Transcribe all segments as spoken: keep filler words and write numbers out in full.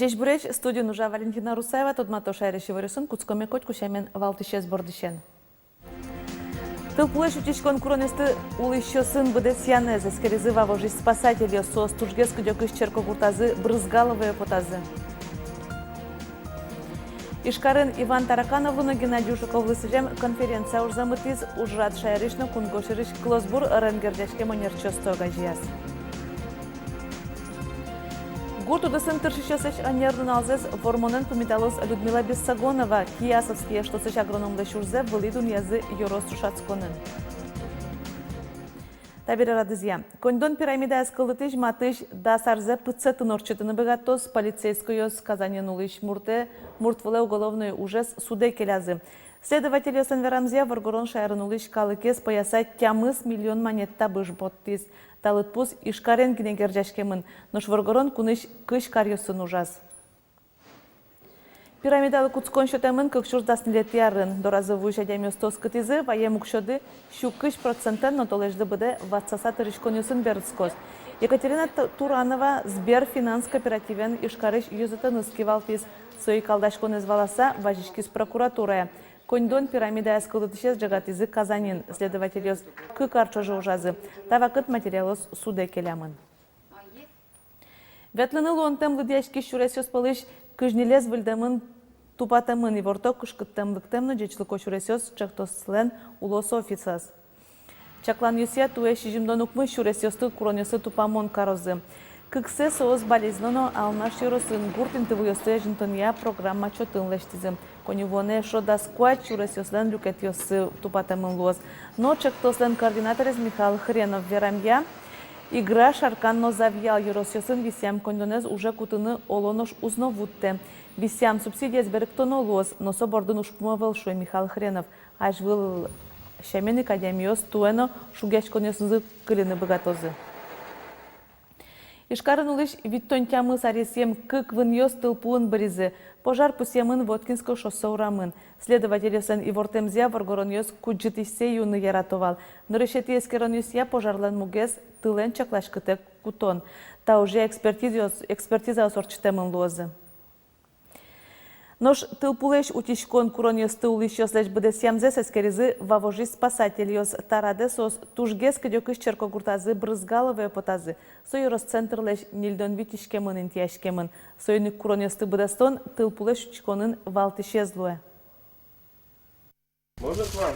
Ӟечбуресь! Студиын ужа Валентина Русаева. Тодмато шаерысь иворъёсын. Кутскомы котьку сямен валтӥсез бордысен. Тылпулэсь утиськон куронъёсты улӥсьёсын быдэсъянэз эскеризы Вавожысь спасательёс. Соос тужгес кыдёкысь черкогуртазы Брызгаловое потазы. Ижкарын Иван Таракановлы но Геннадий Ушаковлы сӥзем конференция ужзэ мытӥз. Ужрад шаерысь но кунгож сьӧрысь кылосбур ӧрен герӟаськем ӧнерчиосты огазеяз. Гурт удысын тыршисьёслэсь ӧнер нуналзэс Вормонэн пумиталоз Людмила Бессогонова. Киясовский эштосысь агрономлэсь ужзэ вылӥ дунъязы ёрос ӵошатсконын. Табере радызъя. Коньдон пирамидаез кылдытӥсь матысь дас арзэ пытсэтын ортчытыны быгатоз. Полицейскойёс Казаньын улӥсь муртэ, мурт вылэ уголовной ужез судэ келязы. Следовательёслэн верамзыя, воргорон шаерын улӥсь калыкез пӧяса тямыс миллион манет табыш поттӥз. Та лыдпус Ижкарен гинэ герӟаськемын, нош воргорон кунысь кызь каръёсын ужаз. Пирамидалы кутскон сётэмын кык сюрс дас ньылетӥ арын. Доразы вуись адямиосты оскытӥзы, ваем уксёды сю кызь процентэн но толэзьлы быдэ ватсаса тырыськонъёсын берытскоз. Екатерина Т-, Туранова Сберфинанс кооперативен Ижкарысь ёзэтэныз кивалтӥз. Со ик алдаськонэз валаса вазиськиз прокуратурае. Коньдон пирамидаез кылдытӥсез ӝегатӥзы Казаньын. Следовательёс кык ар ӵоже ужазы. Та вакыт материалъёс судэ келямын. Ветлыны луонтэм лыдъяськись сюресъёс пӧлысь кызь ньылез выльдэмын, тупатэмын, иворто «Кышкыттэм лыктэм но ӟечлыко сюресъёс» ӵектослэн улос офисаз. Чакланъёсъя, туэ сизьымдон укмыс сюресъёсты куронъёслы тупамон карозы. Кыксэ соос Балезино но Алнаш ёросын гурт интывылъёсты азинтонъя программа чотын лэсьтӥзы. Коньывуонэ эшшо дас куать сюресъёслэн люкетъёссы тупатэмын луоз. Но ӵектослэн координаторез Михаил Хренов верамъя, Игра, Шаркан но Завьял ёросъёсын висъям коньдонэз уже кутыны оло, нош уз но вуттэ. Висъям субсидиез берыктоно луоз, но со бордын ужпум ӧвӧл, шуэ Михаил Хренов. Азьвыл сямен ик адямиос туэ но шугъяськонъёсынызы кыльыны быгатозы. Ижкарын улӥсь витьтон тямыс аресъем кык вынъёс тылпуын быризы. Пожар пусъемын Воткинской шоссе урамын. Следовательёслэн ивортэмзыя, воргоронъёс кудӟытӥсьсэ юыны ярато вал. Нырысетӥ эскеронъёсъя, пожарлэн мугез тылэн чакласькытэк кутон. Та ужъя экспертизаос, экспертизаос ортчытэмын луозы. Нош тылпулэсь утиськон куронъёсты улӥсьёслэсь быдэсъямзэс эскеризы Вавожысь спасательёс. Та радэ соос тужгес кыдёкысь черкогуртазы Брызгаловое потазы. Со ёрос центрлэсь ньыльдон вить иськемын интыяськемын. Соин ик куронъёсты быдэстон тылпулэсь утиськонын валтӥсез луэ. Можно к вам?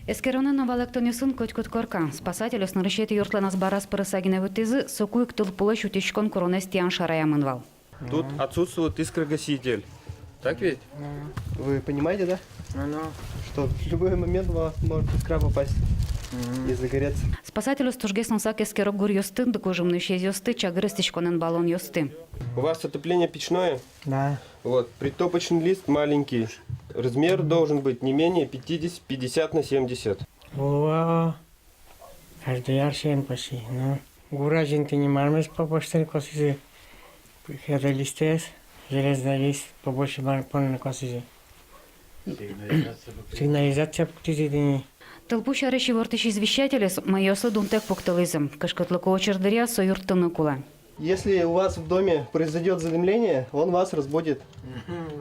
Эскеронын но валэктонъёсын котькуд корка. Спасательёс нырысетӥ юртлэн азбараз пырыса гинэ вуттӥзы, соку ик тылпулэсь утиськон куронэз тӥян шараямын вал. Тут отсутствует искрогаситель. Так ведь? Вы понимаете, да? Ну-ну. Что в любой момент у вас может искра попасть и загореться. Спасательёс тужгес но сак эскеро гуръёсты, дыкужым нуисезъёсты, чагыр эстӥськонэн баллонъёсты. У вас отопление печное? Да. Вот, притопочный лист маленький. Размер должен быть не менее пятидесяти, пятьдесят на семьдесят. О, каждый ар сием почти, ну. Гур азьын тӥни мармес побольше косӥзы. Хеда листэз, железный лист, побольше мар понна косӥзы. Сигнализация пуктӥзы тӥни. Тылпу сярысь ивортӥсь извещательёс мӧйыослы дунтэк пуктылӥзы. Кышкытлыко учыр дыръя со юрттыны кулэ. Если у вас в доме произойдёт задымление, он вас разбудит.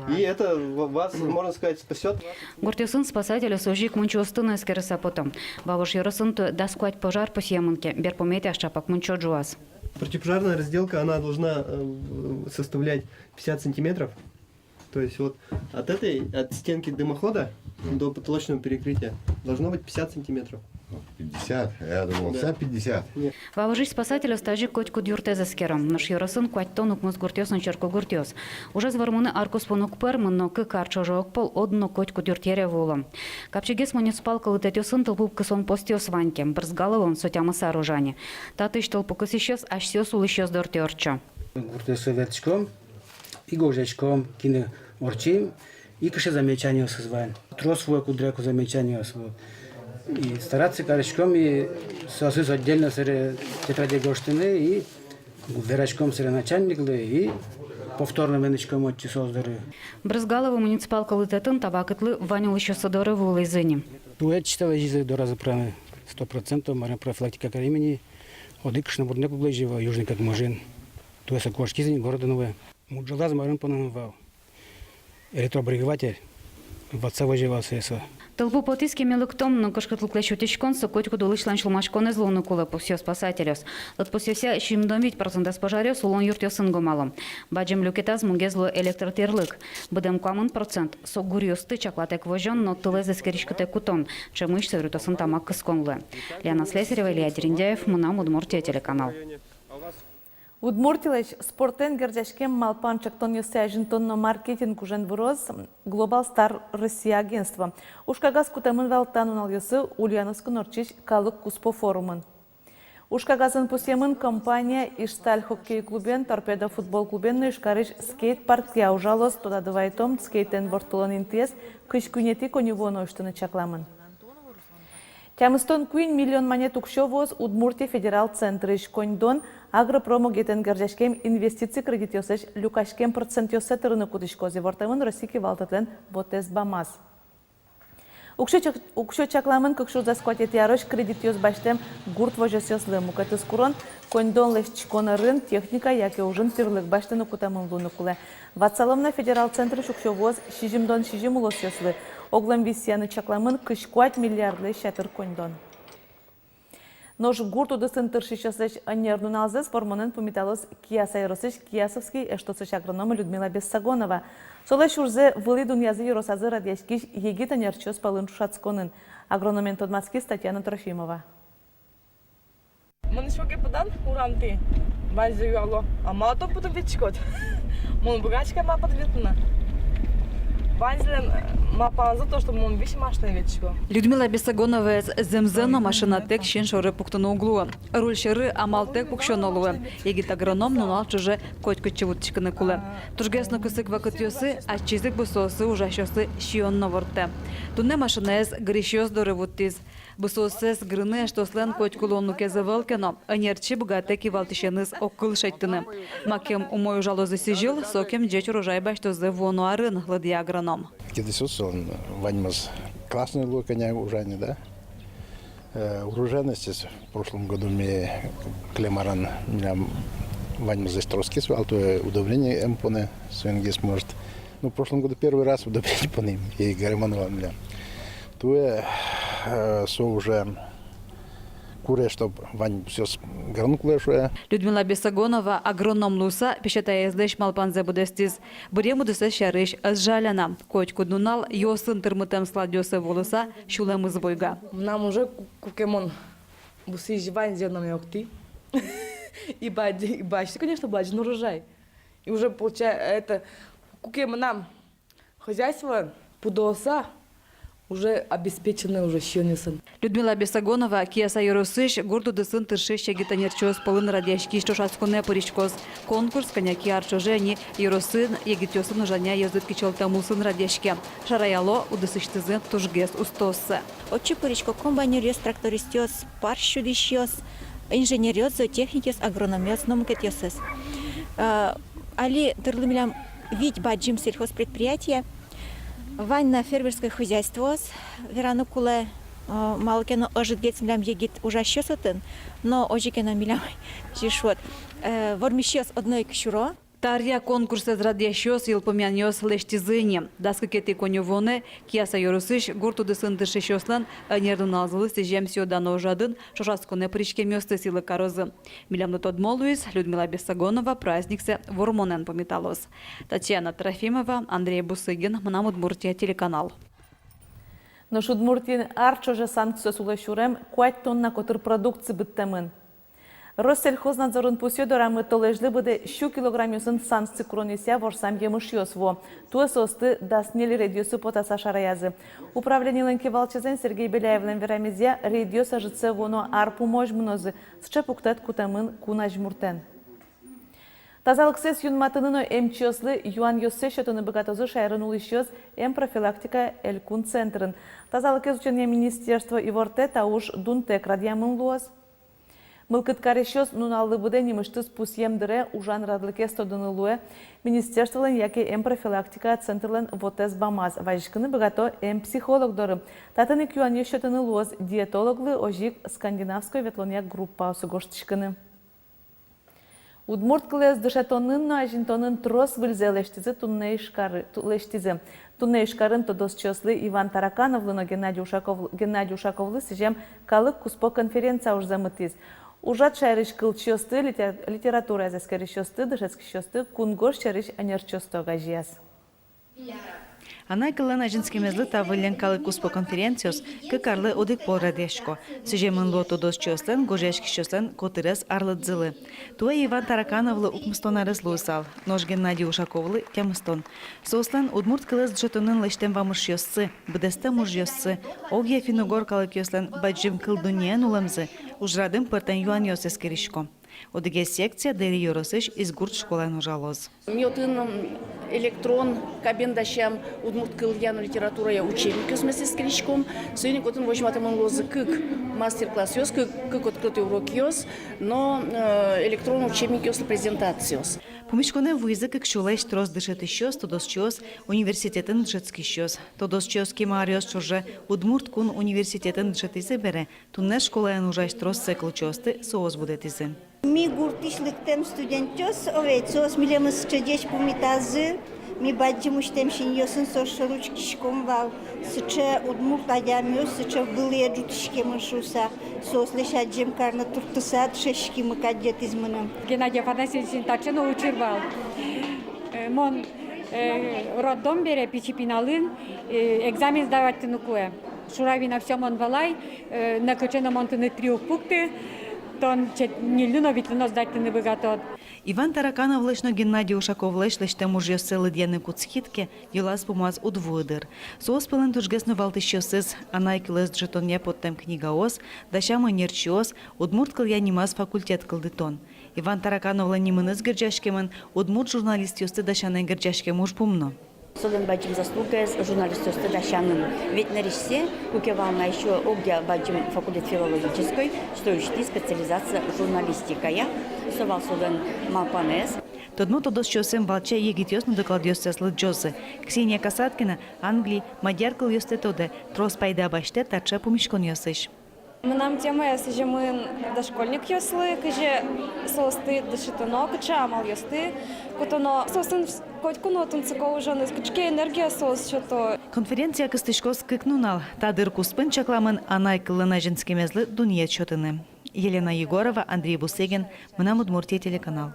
И это в-, вас, можно сказать, спасёт. Гуртъёсын спасательёс озьы ик мунчоосты но эскерыса пото. Вавож ёросын туэ дас куать пожар пусъемын ке, берпуметӥяз чапак мунчо ӝуаз. Противопожарная разделка, она должна, э, составлять пятьдесят сантиметров. То есть вот от этой, от стенки дымохода до потолочного перекрытия должно быть пятьдесят сантиметров. Пятьдесят? Я думал, да, вся пятьдесят. Нет. Вавожысь спасательёс тазьы котькуд юртэз эскеро. Нош ёросын куатьтон укмыс гуртъёс но черкогуртъёс. Ужез вормыны ар куспын уг пӧрмы, но кык ар ӵоже огпол одно котькуд юртъере вуыло. Капчигес муниципал кылдытэтъёсын тылпу кысон постъёс вань ке, Брызгаловоын со тямыс ар ужа ни. Татысь тылпу кысӥсьёс асьсэос улӥсьёс дортӥ ортчо. Гуртъёсы ветлӥськом, и гожъяськом, кинэ ортчим, и кыӵе замечаниосыз вань. Трос вуэ куддыръя ик замечаниос, вот. И стараться кариськом, и соосыз отдельно сэре тетраде гожтыны, и вераськом сэре начальниклы, и повторно мынӥськом отчы соос доры. Брызгалово муниципал кылдытэтын та вакытлы вань улӥсьёссы доры вуылӥзы ни. Туэ чисто лэзизы доразы пыраны, сто процентов, марым, профилактика каримы ни, одӥг кышномурт но уг лэзьы вал, южный как мужин. Туэ со кошкиз ини городын вуэ. Муджылаз марын понам вал. Электрообогреватель ватса возьы вал сое со. Тылпу потӥз ке, ми лыктом, но кышкытлыклэсь утиськон со котькуд улӥсьлэн сюлмаськонэз луыны кулэ, пусъё спасательёс. Лыдпусъёсъя, сизьымдон вить процентэз пожаръёс улон юртъёсын гомало. Бадӟым люкетэз мугез луэ электротӥрлык. Быдэм куамын процент со гуръёсты чаклатэк возён но тылэз эскериськытэк кутон, ӵемысь со юртъёсын тамак кыскон луэ. Лена Слесарева, Илья Дерендяев, «Мынам Удмуртие» телеканал. Удмуртилэсь спортэн герӟаськем малпан ӵектонъёссэ азинтон но маркетинг ужен выроз Global Star Россия агентство. Ужкагаз кутэмын вал та нуналъёсы Ульяновскын ортчись калык куспо форумын. Ужкагазын пусъемын: компания Ижсталь хоккей клубен, Торпедо футбол клубен но Ижкарысь скейт-паркъя ужалоз. Тодады вайтом, скейтэн ворттылон интыез кызь куинетӥ коньывуонэ усьтыны чакламын. Тямыстон куинь миллион манет уксё вуоз Удмуртие федерал центрысь. Коньдон агропромогетэн герӟаськем инвестици кредитъёслэсь люкаськем процентъёссэ тырыны кутӥськоз, ивортэмын Россия кивалтэтлэн вотэс бамаз. Уксё чак-, уксё чакламын кык сюрс дас куатетӥ арозь кредитъёс басьтэм гурт возёсъёслы. Мукетыз курон: коньдон лэсьтӥськон ӧрын техника яке ужын тӥрлык басьтыны кутэмын луыны кулэ. Ватсалом на, федерал центрысь уксё вуоз сизьымдон сизьым улосъёслы. Оглом висъяны чакламын кызь куать миллиардлэсь ятыр коньдон. Нош гурт удысын тыршисьёслэсь ӧнер нуналзэс вормонэн пумиталоз Кияса ёросысь Киясовский эштосысь агроном Людмила Бессогонова. Солэсь ужзэ вылӥ дунъязы ёросазы радъяськись егит ӧнерчиос пӧлын ӵошатсконын. Агрономен тодматскиз Татьяна Трофимова. Мон ещё ке пыдан урамтӥ, ваньзэ юало: а малы тон пыдын ветчыкод? Мон быгатӥсько ма пыдын ветлыны. Ваньзылэн, э, малпанзы то, что мон весь машинаен ветчисько. Людмила Бессогоноваез зэмзэ но машинатэк син шоры пуктыны уг луы. Руль сьӧры амалтэк пуксёно луэ. Егит агроном нунал ӵоже котькытчы вуттӥськыны кулэ. Тужгес но кысык вакытъёсы ачиз ик бусыосы ужасьёслы сиён но ворттэ. Туннэ машинаез гырисьёс доры вуттӥз. Бусыоссэс гырыны эштослэн котьку луонлыкез ӧвӧл ке но, ӧнерчи быгатэ кивалтӥсеныз огкыл шедьтыны. Макем умой ужалозы сӥзьыл, сокем ӟеч урожай басьтозы вуоно арын, лыдъя агроном. Кидысъёс солэн ваньмыз классной луо, кӧня ужаны, да. Э, урожайностез в прошлом году ми кылем арын милям ваньмызлэсь трос кис вал, туэ удобрение ӧм поны, соин гес, может. Ну, в прошлом году первый раз удобрение поным, и гормон вал милям. Туэ, э, со уже куре, чтоб вань бусыос гырыны кулэ, шуэ. Людмила Бессогонова агроном луыса песятаезлэсь малпанзэ быдэстӥз. Быръем удысэз сярысь ӧз жаля на. Котькуд нунал ёсын тырмытэм складъёсы вуылыса сюлэмыз буйга. Мынам уже ку-, куке мон бусыысь ваньзэ но октӥ. И бадӟы, и басьтӥ, конечно, бадӟым урожай. И уже получа-, это, куке мынам хозяйстволэн пудоосыз уже обеспечены уже сиёнъёсын. Людмила Бессогонова Кияса ёросысь гурт удысын тыршись егит ӧнерчиос пӧлын радъяськись ӵошатсконэ пыриськоз. Конкурс кӧня ке ар ӵоже ини ёросын егитъёсын ужанъя ёзэт кичӧлтэм улсын радъяське. Шараяло удысысьтызы тужгес устооссэ. Отчы пырисько комбайнеръёс, трактористъёс, парсь сюдӥсьёс, инженеръёс, зоотехникъёс, агрономъёс но мукетъёсыз. Э, али тырлы милям вить бадӟым сельхозпредприятие, вань на фермерской хозяйствоос, вераны кулэ, э, малы ке но ӧжытгес милям егит ужасьёс отын, но озьы ке но милям, чиш вот, э, вормисьёс одно ик сюро. Та аръя конкурсэз радъясьёс йылпумъянъёс лэсьтӥзы ини. Дас кыкетӥ коньывуонэ Кияса ёросысь гурт удысын тыршисьёслэн ӧнер нуналзылы сӥзем сӥё-дано ужрадын ӵошатсконэ пыриськемъёсты сӥлы карозы. Милемлы тодмо луиз Людмила Бессогонова праздниксэ вормонэн пумиталоз. Татьяна Трофимова, Андрей Бусыгин, «Мынам Удмуртие» телеканал. Нош Удмуртиын ар ӵоже санкциос улэ сюрем куать тонна котыр продукция быдтэмын. Россельхознадзорын пусъё, дорамы толэзьлы быдэ сю килограммъёсын санкци куронъёсъя ворсам емышъёс вуо. Туэ соосты дас ньыль рейдъёсы потаса шараязы. Управлениелэн кивалтӥсезлэн Сергей Беляевлэн верамезъя, рейдъёс ӧжытсэ вуоно ар пумозь мынозы, сыӵе пуктэт кутэмын кун азьмуртэн. Тазалыксэс юнматыны но эмчиослы юанъёссэс сётыны быгатозы шаерын улӥсьёс эмпрофилактика элькун центрын. Тазалыкез утёнъя министерство ивортэ, та уж дунтэк радъямын луоз. Мылкыд карисьёс нуналлы быдэ нимысьтыз пусъем дыре ужан радлыкез тодыны луэ министерстволэн яке эмпрофилактика центрлэн вотэс бамаз. Вазиськыны быгато эмпсихолог доры. Татын ик юанъёс сётыны луоз диетологлы, озьы ик скандинавской ветлонъя группаосы гожтӥськыны. Удмурт кылэз дышетонын но азинтонын трос выльзэ лэсьтӥзы туннэ Ижкары-, ту-, лэсьтӥзы. Туннэ Ижкарын тодосчиослы Иван Таракановлы но Геннадий Ушаков-, Геннадий Ушаковлы сӥзем калык куспо конференция ужзэ мытӥз. Ужрад шаерысь кылчиосты, литер-, литератураез эскерисьёсты, дышетскисьёсты, кунгож сьӧрысь ӧнерчиосты огазеяз. Анай кыллэн азинскемезлы та выллем калык куспо конференциос кык арлы одӥг пол радъясько. Сӥземын луо тодосчиослэн, гожъяськисьёслэн котырес арлыдзылы. Туэ Иван Таракановлы укмыстон арес луысал, нош Геннадий Ушаковлы тямыстон. Соослэн удмурт кылэз дышетонын лэсьтэм вамышъёссы, быдэстэм ужъёссы, огъя финн-угор калыкъёслэн бадӟым кылдуннеен улэмзы ужрадын пӧртэм юанъёс эскерисько. Одӥгез секция Дэри ёросысь Изгурт школаын ужалоз. Ми отын, м, электрон кабен дасям удмурт кылъя но литературая учебникъёсмес эскериськом. Соин ик отын возьматэмын луозы кык мастер-классъёс, кык, кык открытый урокъёс но, э, электрон учебникъёс но презентациос. Пумиськонэ вуизы кык сюлэсь трос дышетӥсьёс, тодосчиос, университетын дышетскисьёс. Тодосчиос кема аръёс ӵоже Удмурт кун университетын дышетӥзы бере, туннэ школаын ужась трос кылчиосты соос будэтӥзы. Ми гуртысь лыктэм студентъёс, о ведь, соос милемыз сыӵе ӟеч пумитазы, ми бадӟым усьтэм синъёсын соос шоры учкиськом вал, сыӵе удмурт адямиос, сыӵе вылӥе ӝутӥськемын шуыса, соослэсь адӟем карны туртыса дышетскимы кадь ӟечтӥз мыным. Геннадий Афанасьевич таӵе но учыр вал. Э, мон, э, роддом бере пичи пиналын, э, экзамен сдавать карыны кулэ. Шурави на всё мон валай, э, нокыӵе но мон тыныд три уг пукты, тон чет-, ньыльлы но витьлы но сдать карыны быгатод. Иван Таракановлэсь но Геннадий Ушаковлэсь лэсьтэм ужъёссэ лыдъяны кутскид ке, йылаз-пумаз уд вуы дыр. Соос пӧлын тужгес но валтӥсьёсыз: анай кылэз дышетонъя поттэм книгаос, дасям ӧнерчиос, удмурт кылъя нимаз факультет кылдытон. Иван Таракановлэн нимыныз герӟаськемын удмурт журналистъёсты дасянэн герӟаськем ужпум но. Солэн бадӟым заслугаез журналистъёсты дасянын. Ведь нырысьсэ, куке вал на ещё огъя бадӟым факультет филологической, что усьтӥз специализация журналистикая, со вал солэн малпанэз. Тодмо тодосчиосын валче егитъёс но докладъёссэс лыдӟозы. Ксения Касаткина англи, мадьяр кылъёсты тодэ, трос пайда басьтэ таӵе пумиськонъёсысь. Мынам темае сӥземын дошкольникъёслы, кызьы соосты дышетоно, кыӵе амалъёсты кутоно. Соосын вс-, котьку но тунсыко ужаны, кыӵе ке энергия соос сёто. Конференция кыстӥськоз кык нунал. Та дыр куспын чакламын анай кыллэн азинскемезлы дунъет сётыны. Елена Егорова, Андрей Бусыгин, «Мынам Удмуртие» телеканал.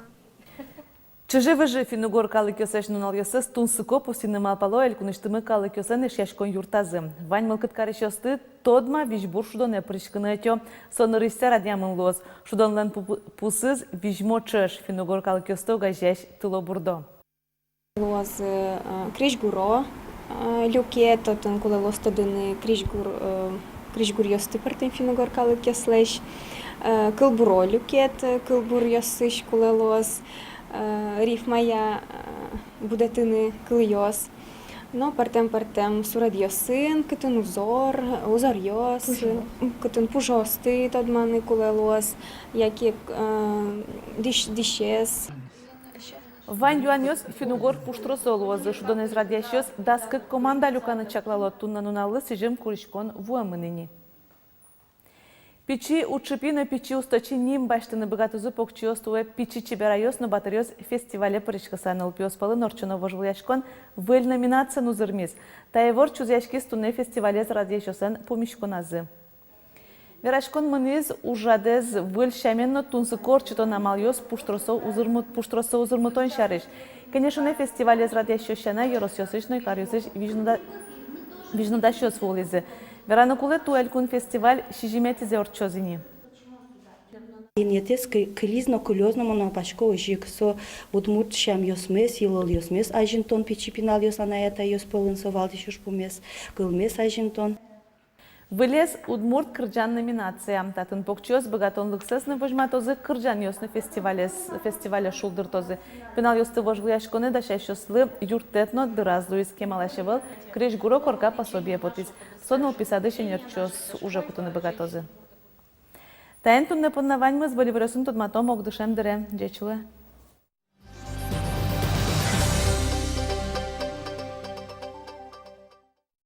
Чыжы-выжы финн-угор калыкъёслэсь нуналъёссэс тунсыко пусйыны малпало элькунысьтымы калыкъёслэн эшъяськон юртазы. Вань мылкыд карисьёсты тодма визьбур шудонэ пыриськыны ӧтё. Со нырысьсэ радъямын луоз. Шудонлэн пу-, пусыз «Визьмо ӵӧж», финн-угор калыкъёсты огазеясь тылобурдо. Луозы, э, крезьгуро, э, люкет, отын кулэ луоз тодыны крезьгур, э, крезьгуръёсты пӧртэм финн-угор калыкъёслэсь, э, кылбуро люкет, э, кылбуръёсысь кулэ луоз, э, рифмая, э, будэтыны кылъёс. Но пӧртэм-пӧртэм суредъёсын, кытын узор, узоръёс, пужо, м, кытын пужыосты тодманы кулэ луоз, яке, э, дӥсь-, дӥсез. Вань юанъёс финн-угор пуштросо луозы. Шудонэз радъясьёс дас кык команда люканы чаклало. Туннэ нуналлы сӥзем куриськон вуэмын ини. «Пичи учыпи но пичи усточи ним басьтыны быгатозы покчиос». Туэ «Пичи чеберайёс но батыръёс» фестивале пыриськыса нылпиос пӧлын ортчоно вожвылъяськон выль номинациен узырмиз. Та ивор чузъяськиз туннэ фестивалез радъясьёслэн пумиськоназы. Вераськон мынӥз ужрадэз выль сямен но тунсыко ортчытон амалъёс пуштросо узырмыт-, пуштросо узырмытон сярысь. Кенешонэ фестивалез радъясьёс сяна ёросъёсысь но каръёсысь визьнода-, визьнодасьёс вуылӥзы. Вераны кулэ, туэ элькун фестиваль сизьыметӥзэ ортчоз ини. Инъетэз кы-, кылиз но кылёз но, мон малпасько, озьы ик со удмурт сямъёсмес, йылолъёсмес азинтон пичи пиналъёс, анай-атайёс пӧлын со валтӥсь ужпумез, кылмес азинтон. Вылез «Удмурт кырӟан» номинация. Татын покчиос быгатонлыксэс но возьматозы, кырӟанъёс но фестивалез, фестивале шулдыртозы. Пиналъёсты вожвылъяськонэ дасясьёслы юрттэт но дыраз луиз. Кемалась ӧвӧл крезьгуро корка пособие потӥз. Со нылпи садысь ӧнерчиос уже кутыны быгатозы. Таин туннэ понна ваньмыз. Выль иворъёсын тодматом огдышем дыре. Ӟеч улэ.